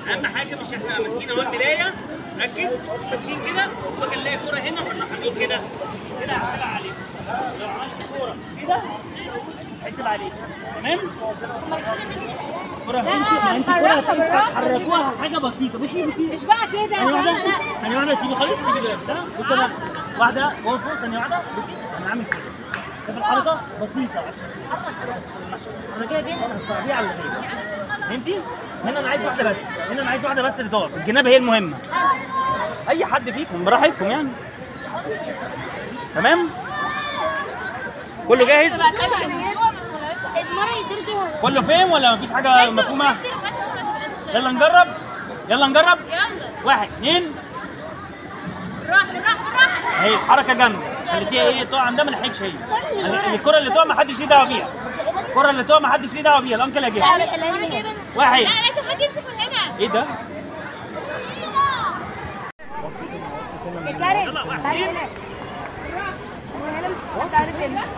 اهم حاجة مش احنا ماسكين اهو الملايه، ركز، مش ماسكين كده فاكر نلاقي الكورة هنا فنروح عاملين كده كده، هحسبها عليك. لو عملت الكورة كده هحسب عليك، تمام؟ الكورة هتمشي، ما انت الكورة هتحركوها حاجة بسيطة. بصي بصي مش بقى كده. ثانية واحدة، ثانية واحدة، سيبي خالص، سيبي ده. بصي انا واحدة واقفة، ثانية واحدة، بصي انا عامل كده. شوف الحركة بسيطة عشان انا كده كده هتصعبيها على اللي غيرك. فهمتي؟ هنا انا عايز واحدة بس، هنا انا عايز واحدة بس اللي تقف، الجناب هي المهمة. اي حد فيكم براحتكم يعني. تمام؟ كله جاهز؟ كله فاهم ولا مفيش حاجة مفهومة؟ يلا نجرب، يلا نجرب. واحد، اثنين. اهي حركة جامدة، خليتيها ايه تقع عندها ما لحقتش هي. الكرة اللي تقع ما حدش ليه دعوة بيها. الكرة اللي تقع ما حدش ليه دعوة بيها، الأنكل هيجيبها. واحد. لا لازم حد يمسك من هنا. ايه ده؟ يلا واحد، اثنين. هنا مش هتعرف تمسك.